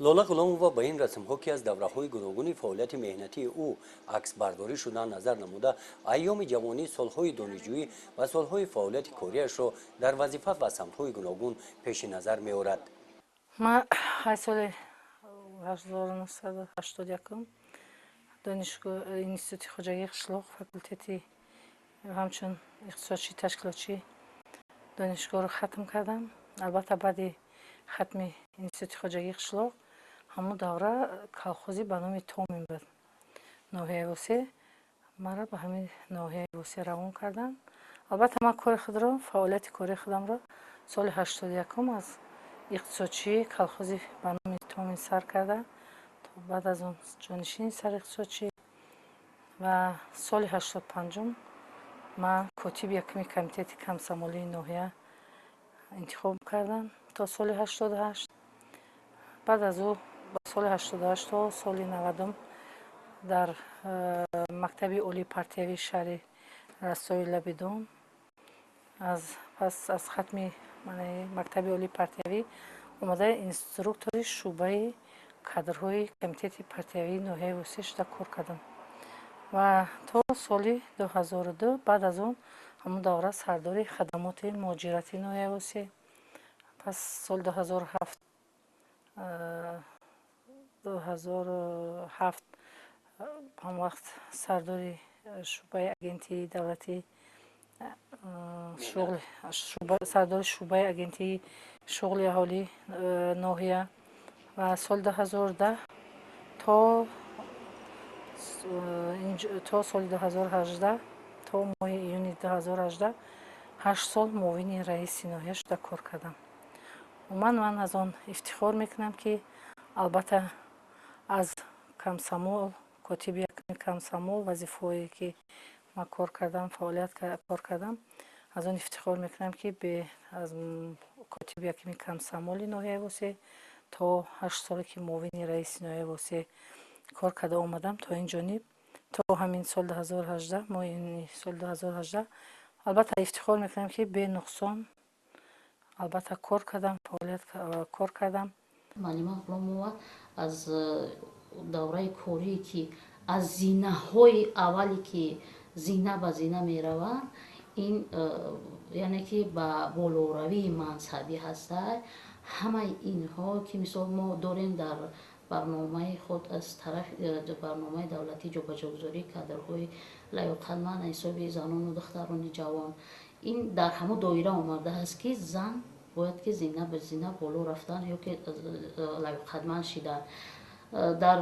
Лола Ғуломова ба ин расмҳо, ки аз давраҳои гуногуни фаъолияти меҳнатии ӯ аксбардорӣ шуда, назар намуда, айёми ҷавонӣ, солҳои донишҷӯӣ ва солҳои фаъолияти кориашро дар вазифа ва самтҳои гуногун пеши назар меорад. Ман ҳай соли 1981 донишгоҳ, Институти хоҷагии қишлоқ, факултети ҳамчун иқтисодчӣ, ташкилотчӣ донишгоҳро хатм кардам. Албатта, баъди хатми Институти хоҷагии қишлоқ, ҳамон давра колхози ба номи Томин буд ноҳияи Восе, маро ба ҳамин ноҳияи Восе равон карданд. Албатта, ман кори худро, фаъолияти кории худамро соли 81-ум аз иқтисодчии колхози ба номи Томин сар карда, то баъд аз он ҷонишини сариқтисодчӣ ва соли 85-ум ман котиби якуми комитети комсомолии ноҳия интихоб кардам то соли 88. Баъд аз ӯ ба соли 88 то соли 90-ум дар мактаби олии партиявии шаҳри Ростови лаби Дон, аз пас аз хатми мактаби олии партиявӣ омада, инструктори шӯъбаи кадрҳои комитети партиявии ноҳияи Восе шуда кор кардам ва то соли 2002. Баъд аз он ҳамон давра сардори хадамоти муҳоҷирати ноҳияи Восе, пас соли 2007, 2007 ҳамон вақт сардори шӯъбаи агентии давлатии шуғл, сардори шӯъбаи агентии шуғли аҳолии ноҳия ва соли 2010 то соли 2018, то моҳи июни 2018, 8 сол муовини раиси ноҳия шуда кор кардам. Умуман, ман аз он ифтихор мекунам, ки албатта аз комсомол, котиби якуми комсомол, вазифаҳое ки ман кор кардам, фаъолият кор кардам, аз он ифтихор мекунам, ки аз котиби якуми комсомоли ноҳияи Восе то 8 соле ки муовини раиси ноҳияи Восе кор карда омадам то ин ҷониб, то ҳамин соли 2018, моҳи соли 2018, албатта, ифтихор мекунам, ки бенуқсон, албатта, кор кардам, фаъолият кор кардам. Муаллима Ғуломова аз давраи корие, ки аз зинаҳои аввале, ки зина ба зина мераванд, ин яъне ки ба болоравии мансабӣ ҳастад. Ҳамаи инҳо, ки мисол мо дорем дар барномаи худ, аз тарафи барномаи давлатӣ ҷобаҷогузории кадрҳои лаёқатманд ҳисоби занону духтарони ҷавон, ин дар ҳамон доира омадааст, ки зан бояд ки зина ба зина боло рафтан ё ки лаёқатманд шидан. Дар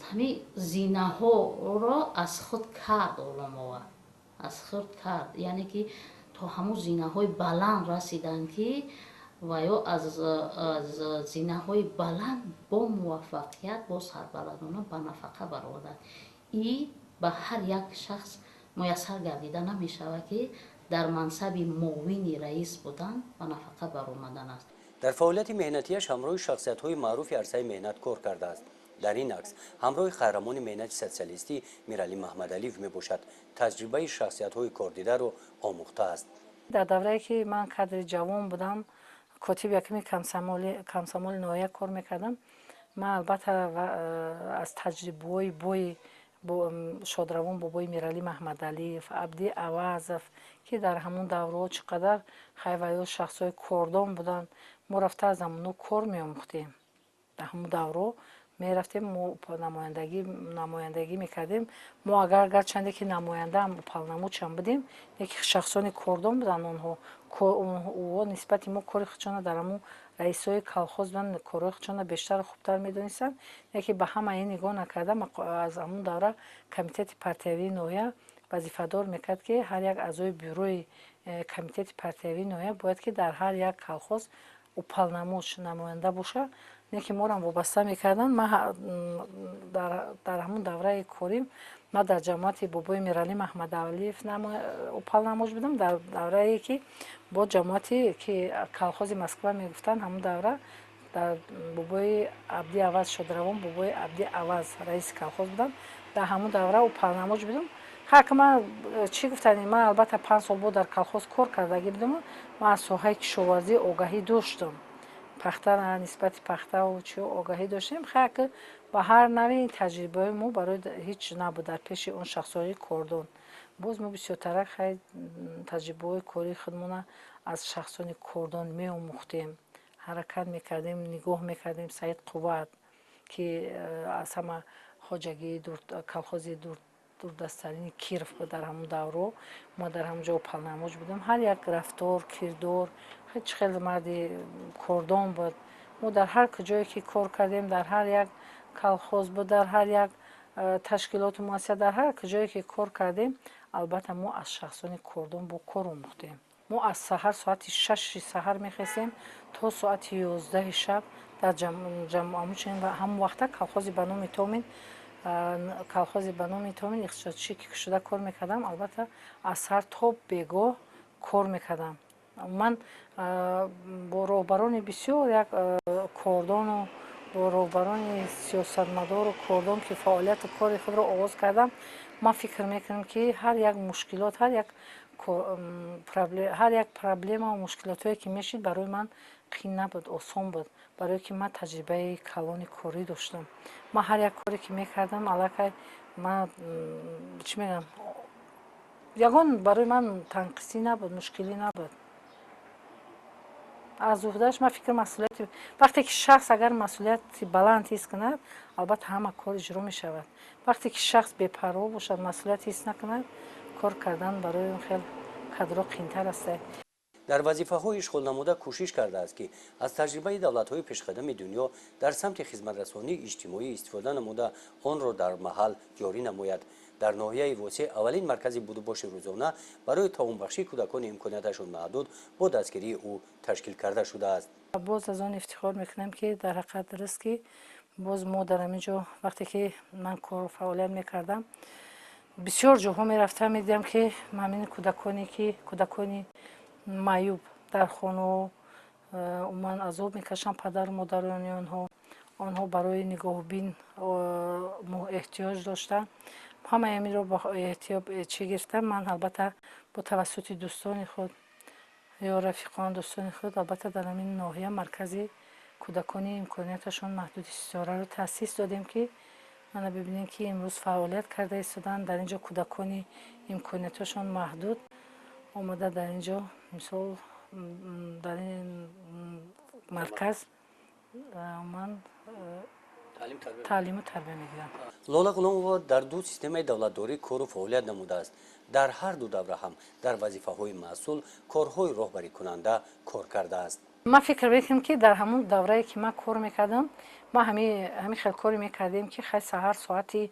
ҳамин зинаҳоро аз худ кард Ғуломова, аз худ кард, яъне ки то ҳамон зинаҳои баланд расиданд, ки ва ё аз зинаҳои баланд бо муваффақият, бо сарбаландона ба нафақа бароварданд. И ба ҳар як шахс муяссар гардида намешавад, ки дар мансаби муовини раис будан ба нафақа баромадан аст. Дар фаъолияти меҳнатиаш ҳамроҳи шахсиятҳои маъруфи арсаи меҳнат кор кардааст. Дар ин акс ҳамроҳи Қаҳрамони меҳнати социалистӣ Миралӣ Маҳмадалиев мебошад. Таҷрибаи шахсиятҳои кордидаро омӯхтааст. Дар даврае ки ман кадри ҷавон будам, котиби якуми комсомоли ноҳия кор мекардам, ман албатта аз таҷрибаҳои бои шодравон бобои Миралӣ Маҳмадалиев, Абди Авазов, ки дар ҳамон давраҳо чӣ қадар хайваё шахсҳои кордон буданд, мо рафта аз ҳамоно кор меомӯхтем. Дар ҳамон давраҳо мерафтем, мо намояндагӣ мекардем. Мо агар гарчанде ки намояндаам, уполномочен будем, яке шахсони кордон буданд онҳо. Нисбати мо кори худшона, дар ҳамон раисҳои колхоз буданд, корҳои худшона бештару хубтар медонистанд. Яке ба ҳамаи ин нигоҳ накарда, аз ҳамон давра комитети партиявии ноҳия вазифадор мекард, ки ҳар як аъзои бюрои комитети партиявии ноҳия бояд ки дар ҳар як колхоз уполномочен, намоянда боша, не ки морам вобаста мекарданд. Ман дар ҳамон давраи корим ман дар ҷамоати бобои Миралӣ Маҳмадалиев уполномочен будам. Дар даврае ки бо ҷамоате ки колхози Москва мегуфтанд, ҳамон давра дар бобои Абди Аваз, шодравон бобои Абди Аваз раиси колхоз будам, дар ҳамон давра уполномочен будам. Ҳак ман чӣ гуфтани, ман албатта 5 сол бо дар колхоз кор кардагӣ будам, ман аз соҳаи кишоварзӣ огаҳӣ доштам. Пахта, нисбати пахтаву чи огаҳӣ доштем. Хай, ба ҳар нави таҷрибаи мо барои ҳеҷ набуд дар пеши он шахсҳои кордон. Боз мо бисёртарак, хай, таҷрибаҳои кории худмона аз шахсони кордон меомӯхтем, ҳаракат мекардем, нигоҳ мекардем. Саид Қувват, ки аз ҳама хоҷагии колхози дурдасттарини Киров буд дар ҳамон давро, мо дар ҳамон ҷо уполномочен будем. Ҳар як рафтор, кирдор, чӣ хел марди кордон буд. Мо дар ҳар куҷое ки кор кардем, дар ҳар як колхоз буд, дар ҳар як ташкилоту муассиса, дар ҳар куҷое ки кор кардем, албатта, мо аз шахсони кордон бо кор омӯхтем. Мо аз саҳар, соати 6-и саҳар мехестем, то соати 11-и шаб дар ҳамон вақта колхози ба номи Томин иқтисодчӣ ки шуда кор мекардам. Албатта, аз саҳар то бегоҳ кор мекардам. Ман бо роҳбарони бисёр як кордону бо роҳбарони сиёсатмадору кордон ки фаъолияту кори худро оғоз кардам, ман фикр мекунам, ки ҳар як мушкилот, ҳар як проблемаву мушкилотҳое ки мешид, барои ман қин набуд, осон буд, барое ки ман таҷрибаи калони корӣ доштам. Ман ҳар як коре ки мекардам, аллакай ман, чӣ мегӯям, ягон барои ман танқисӣ набуд, мушкилӣ набуд. Аз уҳдааш ман фикр масъулияти, вақте ки шахс агар масъулияти баланд ҳис кунад, албатта, ҳама кор иҷро мешавад. Вақте ки шахс бепарво бошад, масъулият ҳис накунад, кор кардан барои он хел кадро қиинтар аст. Дар вазифаҳои ишғолнамуда кӯшиш кардааст, ки аз таҷрибаи давлатҳои пешқадами дунё дар самти хизматрасонии иҷтимоӣ истифода намуда, онро дар маҳал ҷорӣ намояд. Дар ноҳияи Восеъ аввалин маркази будубоши рӯзона барои таомбахшии кӯдакони имконияташон маҳдуд бо дастгирии ӯ ташкил карда шудааст. Боз аз он ифтихор мекунам, ки дар ҳақиқат дуруст, ки боз мо дар ҳамин ҷо, вақте ки ман кору фаъолият мекардам, бисёр ҷоҳо мерафтам, медидам, ки ҳамин кӯдаконе, ки кӯдакони маъюб дар хонаҳо умуман азоб мекашанд, падару модарони онҳо барои нигоҳубин эҳтиёҷ доштанд. Ҳамаи ҳаминро бо эҳтиёт чӣ гирифтам. Ман, албатта, бо тавассути дӯстони худ ё рафиқон, дӯстони худ, албатта, дар ҳамин ноҳия маркази кӯдакони имконияташон маҳдуди Ситораро таъсис додем, ки мана бибинем, ки имрӯз фаъолият карда истоданд. Дар ин ҷо кӯдакони имконияташон маҳдуд омада, дар ин ҷо, мисол, дар ин марказ ман таълиму тарбия мегирам. Лола Ғуломова дар ду системаи давлатдорӣ кору фаъолият намудааст. Дар ҳар ду давра ҳам дар вазифаҳои масъул, корҳои роҳбарикунанда кор кардааст. Ман фикр мекунам, ки дар ҳамон даврае ки ман кор мекардам, ма ҳамин хел коре мекардем, ки хай, саҳар соати,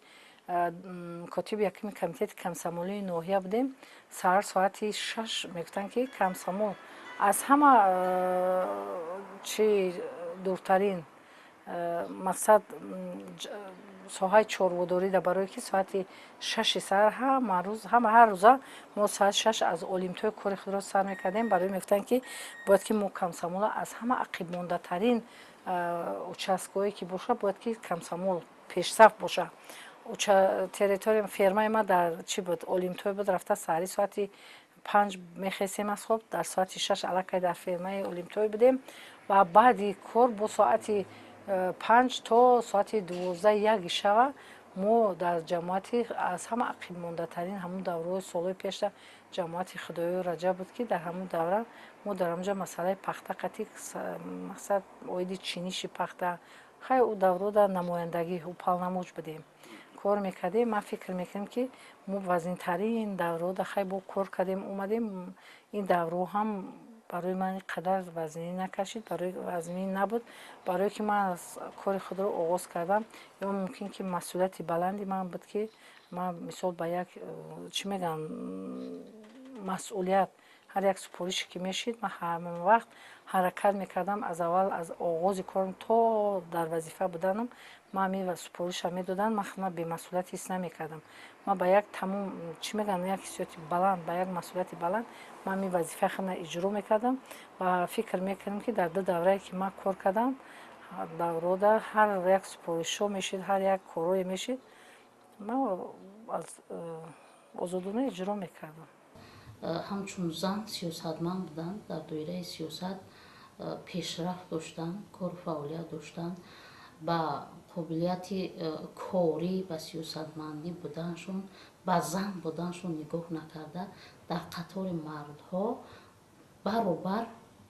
котиби якуми комитети комсомолии ноҳия будем. Саҳар соати 6 мегуфтанд, ки комсомол аз ҳама чи дуртарин, мақсад, соҳаи чорводорида, барое ки соати 6-и саҳар ҳама рӯз, ҳама ҳар рӯза мо соати 6 аз Олимтои кори худро сар мекардем. Барои мегуфтанд, ки бояд ки мо комсомола аз ҳама ақибмондатарин участкое ки бошад, бояд ки комсомол пешсаф бошад. Территория фермаи ма дар чӣ буд, Олимтой буд. Рафта саҳари соати 5 мехестем аз хоб, дар соати 6 аллакай дар фермаи Олимтой будем ва баъди кор бо соати 5 то соати 12, 1 шава мо дар ҷамоати аз ҳама ақибмондатарин, ҳамун давраҳои солҳои пешта, ҷамоати Худоёи Раҷаб буд, ки дар ҳамун давра мо дар ҳамунҷа масъалаи пахта қатӣ, мақсад, оиди чиниши пахта, хай, ӯ давро дар намояндагӣ, уполномочен будем, кор мекардем. Ман фикр мекунам, ки мо вазнинтарин даврода, хай, бо кор кардем, омадем. Ин давро ҳам барои ман ин қадар вазнинӣ накашид, барои вазнинӣ набуд, барое ки ман аз кори худро оғоз кардам. Ё мумкин ки масъулияти баланди ман буд, ки ман, мисол, ба як, чӣ мегӯям, масъулият, ҳар як супорише ки мешид, ман ҳама вақт ҳаракат мекардам. Аз аввал, аз оғози корам то дар вазифа буданам, ман ҳамин супориша медодам, ман худма бемасъулият ҳис намекардам. Ман ба як тамом, чӣ мегӯям, як ҳиссиёти баланд, ба як масъулияти баланд ман ҳамин вазифаи худро иҷро мекардам ва фикр мекунам, ки дар ду даврае ки ман кор кардам, даврода ҳар як супоришҳо мешид, ҳар як корое мешид, ман аз озодона иҷро мекардам. Ҳамчун зан сиёсатманд буданд, дар доираи сиёсат Пешрафт доштан, кору фаъолият доштан, ба қобилияти корӣ, ба сиёсатмандӣ буданшон, ба зан буданшон нигоҳ накарда, дар қатори мардҳо баробар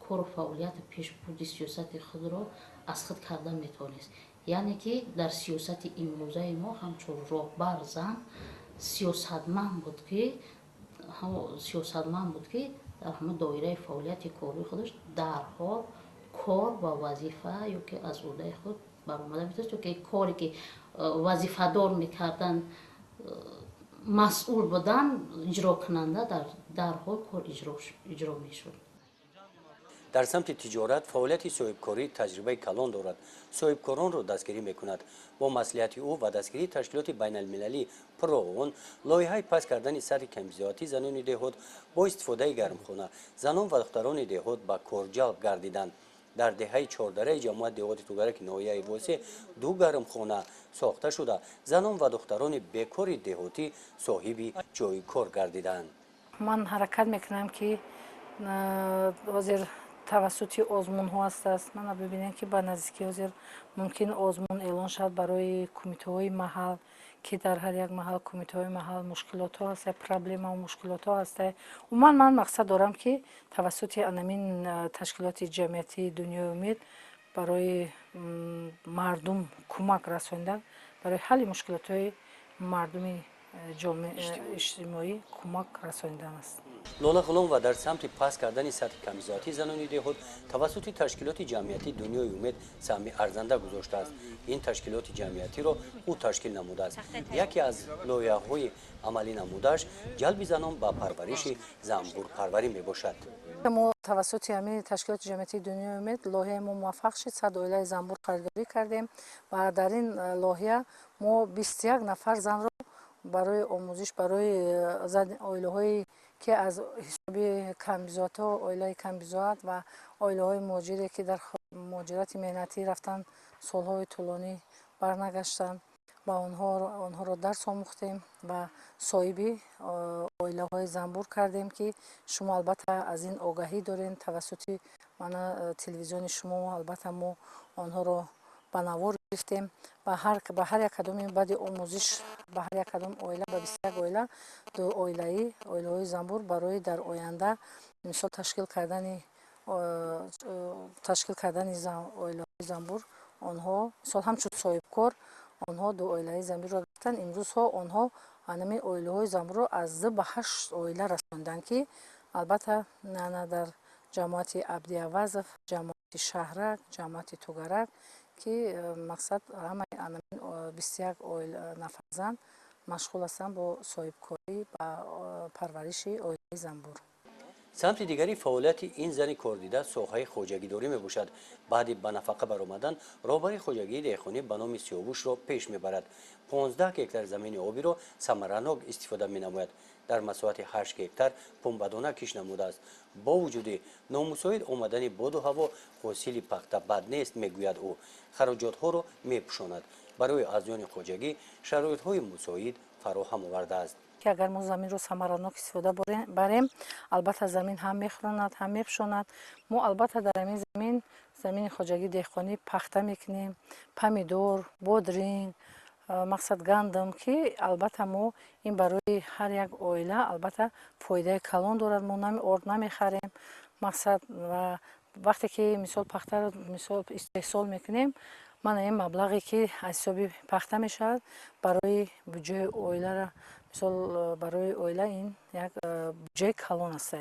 кору фаъолияти пешбурди сиёсати худро аз худ карда метавонист. Яъне ки дар сиёсати имрӯзаи мо ҳамчун роҳбар зан сиёсатманд буд, ки сиёсатманд буд, ки дар ҳама доираи фаъолияти кории худаш дарҳол кор ва вазифа ё ки аз ӯҳдаи худ баромада метавонист, ё ки коре ки вазифадор мекардан, масъул будан, иҷрокунанда, дарҳол кор иҷро мешуд. Дар самти тиҷорат фаъолияти соҳибкорӣ таҷрибаи калон дорад, соҳибкоронро дастгирӣ мекунад. Бо маслиҳати ӯ ва дастгирии ташкилоти байналмилалӣ ПРООН лоиҳаи паст кардани сатҳи камбизоатии занони деҳот бо истифодаи гармхона занон ва духтарони деҳот ба кор ҷалб гардиданд. Дар деҳаи Чордараи ҷамоат деҳоти Тугараки ноҳияи Восе ду гармхона сохта шуда, занон ва духтарони бекори деҳотӣ соҳиби ҷойи кор гардиданд. Ман ҳаракат мекунам, ки ҳозир тавассути озмунҳо ҳастааст. Мана, бибинем, ки ба наздикӣ ҳозир мумкин озмун эълон шавад барои кумитаҳои маҳал, ки дар ҳар як маҳал кумитаҳои маҳал мушкилотҳо ҳаста, проблемаву мушкилотҳо ҳаста. Умуман, ман мақсад дорам, ки тавассути анамин ташкилоти ҷамъиятии «Дунёи умед» барои мардум кӯмак расонидан, барои ҳалли мушкилотҳои мардуми иҷтимоӣ кӯмак расонидан аст. Лола Ғуломова дар самти паст кардани сатҳи камбизоатии занони деҳот тавассути ташкилоти ҷамъиятии «Дунёи умед» саҳми арзанда гузоштааст. Ин ташкилоти ҷамъиятиро ӯ ташкил намудааст. Яке аз лоиҳаҳои амалӣ намудааш ҷалби занон ба парвариши занбурпарварӣ мебошад. Мо тавассути ҳамин ташкилоти ҷамъиятии «Дунёи умед» лоиҳаи мо муваффақ шуд. 100 оилаи занбур харидорӣ кардем ва дар ин лоиҳа мо 21 нафар занро барои омӯзиш, барои оилаҳое ки аз ҳисоби камбизоатҳо, оилаи камбизоат ва оилаҳои муҳоҷире, ки дар муҳоҷирати меҳнатӣ рафтан, солҳои тӯлонӣ барнагаштанд, ба онҳоро дарс омӯхтем ва соҳиби оилаҳои занбур кардем, ки шумо албатта аз ин огаҳӣ доред. Тавассути мана телевизиони шумо албатта мо онҳоро ба навор гирифтем. Ба ҳар як кадоми баъди омӯзиш ба ҳар як кадом оила, ба 21 оила, ду оилаӣ оилаҳои занбур барои дар оянда мисол ташкил кардани оилаҳои занбур, онҳо мисол ҳамчун соҳибкор онҳо ду оилаи занбурро гирифтанд. Имрӯзҳо онҳо ҳамин оилаҳои занбурро аз ду ба ҳашт оила расонданд, ки албатта на дар ҷамоати Абдиавазов, ҷамоати Шаҳрак, ҷамоати Тугарак, ки мақсад ҳамаи ҳамин 21 нафар зан машғул ҳастанд бо соҳибкорӣ, ба парвариши оилаи занбур. Самти дигари фаъолияти ин зани кордида соҳаи хоҷагидорӣ мебошад. Баъди ба нафақа баромадан роҳбари хоҷагии деҳқонӣ ба номи Сиёвушро пеш мебарад. 15 гектар замини обиро самаранок истифода менамояд. Дар масоҳати 8 гектар пунбадона кишт намудааст. Бо вуҷуди номусоид омадани боду ҳаво ҳосили пахта бад нест, мегӯяд ӯ, хароҷотҳоро мепӯшонад. Барои аъзоёни хоҷагӣ шароитҳои мусоид фароҳам овардааст. Ки агар мо заминро самаранок истифода барем, албатта замин ҳам мехӯронад, ҳам мепӯшонад. Мо албатта дар ҳамин замин, замини хоҷагии деҳқонӣ, пахта мекунем, помидор, бодринг, мақсад гандум, ки албатта мо ин барои ҳар як оила албатта фоидаи калон дорад. Мо орд намехарем, мақсад. Ва вақте ки мисол пахтаро мисол истеҳсол мекунем, мана ин маблағе, ки аз ҳисоби пахта мешавад, барои буҷаи оилара, мисол барои оила ин як буҷаи калон аст.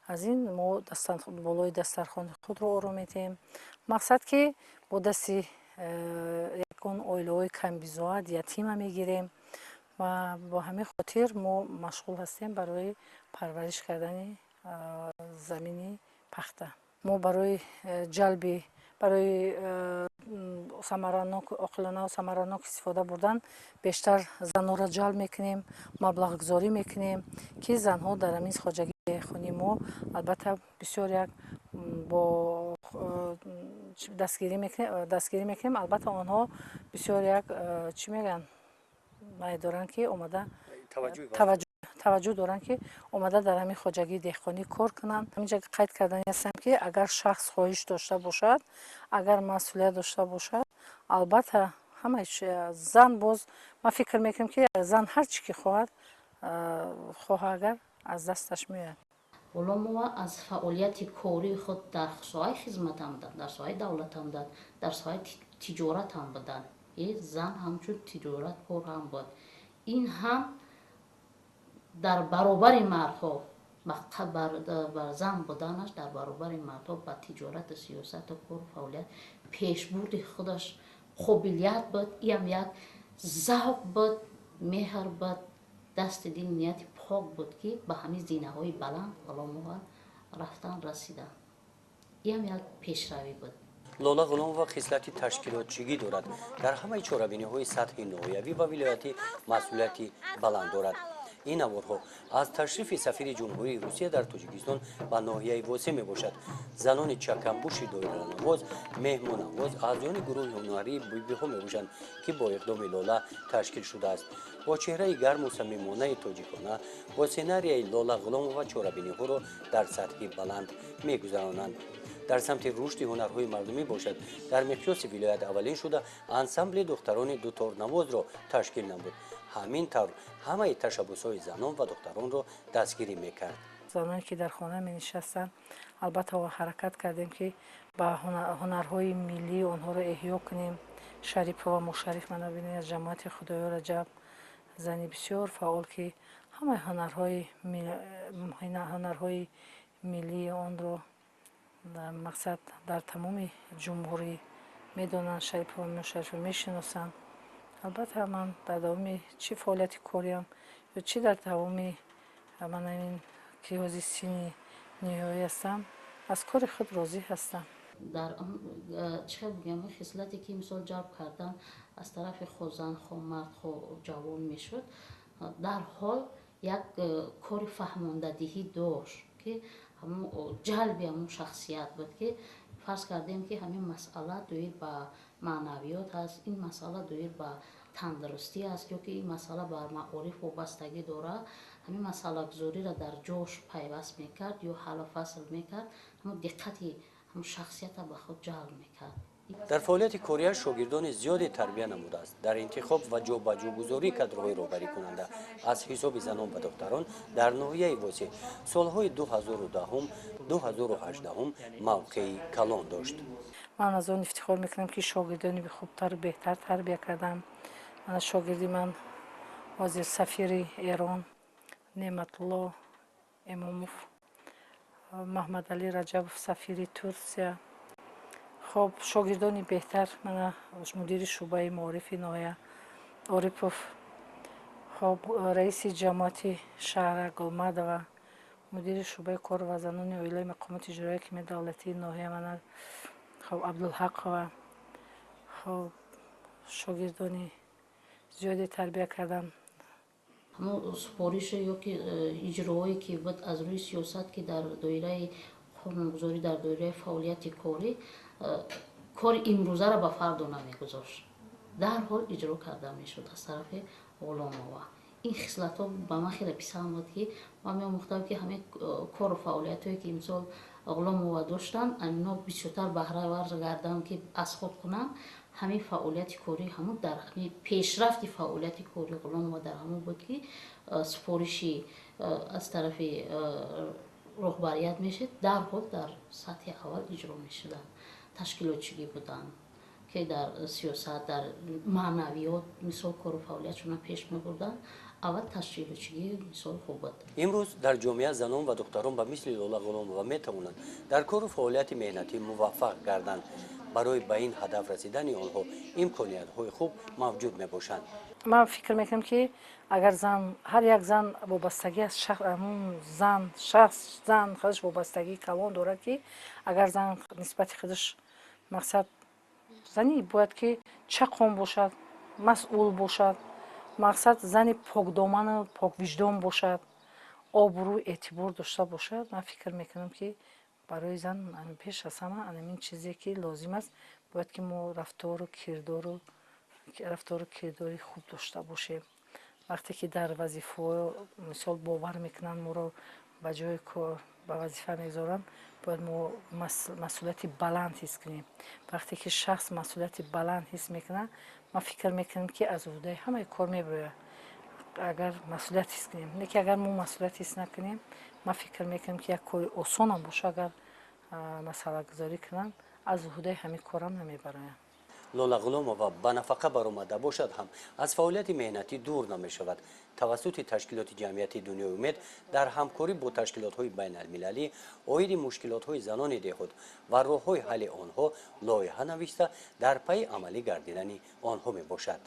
Аз ин мо болои дастархони худро ором медиҳем, мақсад ки бо дасти ягон оилаҳои камбизоат, ятима мегирем. Ва бо ҳамин хотир мо машғул ҳастем барои парвариш кардани замини пахта. Мо барои ҷалби, барои самаранок, оқилонаву самаранок истифода бурдан бештар занонро ҷалб мекунем, маблағгузорӣ мекунем, ки занҳо дар ҳамин хоҷагии деҳқонии мо албатта бисёр як бо дастгирӣ мекунем. Албатта онҳо бисёр як, чӣ мегӯянд, май доранд, ки омада. Таваҷҷӯҳ доранд, ки омада дар ҳамин хоҷагии деҳқонӣ кор кунанд. Ҳаминҷа қайд кардани ҳастам, ки агар шахс хоҳиш дошта бошад, агар масъулият дошта бошад, албатта ҳамаи зан, боз ман фикр мекунам, ки зан ҳар чӣ ки хоҳад, хоҳа, агар аз дасташ меояд. Ғуломова аз фаъолияти кории худ дар соҳаи хизматам буданд, дар соҳаи давлатам буданд, дар соҳаи тиҷоратам буданд. Зан ҳамчун тиҷораткор ҳам буд. Ин ҳам дар баробари мардҳо, бар зан буданаш дар баробари мардҳо ба тиҷорату сиёсату кору фаъолият пешбурди худаш қобилият буд. Иам як завқ буд, меҳр буд, дасти дил, нияти пок буд, ки ба ҳамин зинаҳои баланд Ғуломова рафтан, расидан. Иам як пешравӣ буд. Лола Ғуломова хислати ташкилотчигӣ дорад. Дар ҳамаи чорабиниҳои сатҳи ноҳиявӣ ва вилоятӣ масъулияти баланд дорад. Ин наворҳо аз ташрифи сафири Ҷумҳурии Русия дар Тоҷикистон ба ноҳияи Восеъ мебошад. Занони чакамбуши доиранавоз, меҳмонавоз, аъзоёни гурӯҳи ҳунарии бибиҳо мебошанд, ки бо иқдоми Лола ташкил шудааст. Бо чеҳраи гарму самимонаи тоҷикона, бо сценарияи Лола Ғуломова чорабиниҳоро дар сатҳи баланд мегузаронанд. Дар самти рушди ҳунарҳои мардумӣ бошад, дар миқёси вилоят аввалин шуда ансамбли духтарони дуторнавозро ташкил намуд. Ҳамин тавр ҳамаи ташаббусҳои занон ва духтаронро дастгирӣ мекард. Заноне, ки дар хона менишастанд, албатта ҳаракат кардем, ки ба ҳунарҳои миллии онҳоро эҳё кунем. Шарипова Мушариф, мана бинед, аз ҷамоати Худоё Раҷаб, зани бисёр фаъол, ки ҳамаи ҳунарҳои миллии онро, мақсад, дар тамоми ҷумҳурӣ медонанд, Шарипова Мушарифро мешиносанд. Албатта, ман дар давоми чӣ фаъолияти кориам ё чӣ дар давоми ман ин ки ҳозир синни ниҳоӣ ҳастам, аз кори худ розӣ ҳастам. Дар чӣ хел бигӯям, хислате ки мисол ҷалб кардан аз тарафи хо зан, хо мард, хо ҷавон мешуд, дар ҳол як кори фаҳмондадиҳӣ дошт, ки ҳамун ҷалби ҳамун шахсият буд, ки фарз кардем, ки ҳамин масъала доир ба маънавиёт аст, ин масъала доир ба тандурустӣ аст ё ки ин масъала бар маориф вобастагӣ дорад. Ҳамин масъалагузориро дар ҷош пайваст мекард ё ҳаллу фасл мекард, ҳамун диққати ҳамун шахсията ба худ ҷалб мекард. Дар фаъолияти кориаш шогирдони зиёде тарбия намудааст. Дар интихоб ва ҷобаҷӯгузории кадрҳои роҳбарикунанда аз ҳисоби занон ва духтарон дар ноҳияи Восеъ солҳои 2010, 2018 мавқеи калон дошт. Ман аз он ифтихор мекунам, ки шогирдони хубтару беҳтар тарбия кардам. Мана шогирди ман ҳозир сафири Эрон Неъматулло Эмомов, Маҳмадалӣ Раҷабов, сафири Турсия. Хоб, шогирдони беҳтар, мана мудири шӯъбаи маорифи ноҳия Орипов, хоб, раиси ҷамоати шаҳра Гулмадова, мудири шӯъбаи кор ва занони оилаи мақомоти иҷроияи ҳокимияти давлатии ноҳия, мана, хоб, Абдулҳақова. Хоб, шогирдони зиёде тарбия кардам. Ҳамон супорише ё ки иҷроое ки буд аз рӯи сиёсат, ки дар доираи қонунгузорӣ, дар доираи фаъолияти корӣ, кори имрӯзаро ба фардо намегузошт, дарҳол иҷро карда мешуд аз тарафи Ғуломова. Ин хислатҳо ба ман хеле писанд буд, ки ман меомӯхтам, ки ҳамин кору фаъолиятҳое, ки имсол Ғуломова доштанд, ино бисёртар баҳравар гардам, ки аз худ кунам. Ҳамин фаъолияти кории ҳамун дар ҳамин пешрафти фаъолияти кории Ғуломова дар ҳамон буд, ки супориши аз тарафи роҳбарият мешуд, дарҳол дар сатҳи аввал иҷро мешуданд. Ташкилотчигӣ буданд, ки дар сиёсат, дар маънавиёт мисол кору фаъолиятшона пеш мебурданд. Аввал ташкилотчигӣ мисол хуб буд. Имрӯз дар ҷомеа занон ва духтарон ба мисли Лола Ғуломова метавонанд дар кору фаъолияти меҳнатӣ муваффақ гарданд. Барои ба ин ҳадаф расидани онҳо имкониятҳои хуб мавҷуд мебошанд. Ман фикр мекунам, ки агар зан, ҳар як зан вобастагӣ аз ҳамун зан, шахс, зан худаш вобастагии калон дорад, ки агар зан нисбати худаш, мақсад, зани бояд ки чақон бошад, масъул бошад, мақсад, зани покдоману поквиҷдон бошад, обрӯ, эътибор дошта бошад. Ман фикр мекунам, ки барои зан пеш аз ҳама анамин чизе ки лозим аст, бояд ки мо рафтору кирдори хуб дошта бошем. Вақте ки дар вазифаҳо, мисол, бовар мекунанд, моро ба ҷои кор, ба вазифа мегузоранд, бояд мо масъулияти баланд ҳис кунем. Вақте ки шахс масъулияти баланд ҳис мекунад, ман фикр мекунам, ки аз уҳдаи ҳамаи кор мебарояд, агар масъулият ҳис кунем. Не ки агар мо масъулият ҳис накунем, ман фикр мекунам, ки як кори осонам боша, агар масъалагузорӣ кунанд, аз уҳдаи ҳамин корам намебароям. Лола Ғуломова ба нафақа баромада бошад ҳам, аз фаъолияти меҳнатӣ дур намешавад. Тавассути ташкилоти ҷамъияти «Дунёи умед» дар ҳамкорӣ бо ташкилотҳои байналмилалӣ оиди мушкилотҳои занони деҳот ва роҳҳои ҳалли онҳо лоиҳа навишта, дар пайи амалӣ гардидани онҳо мебошад.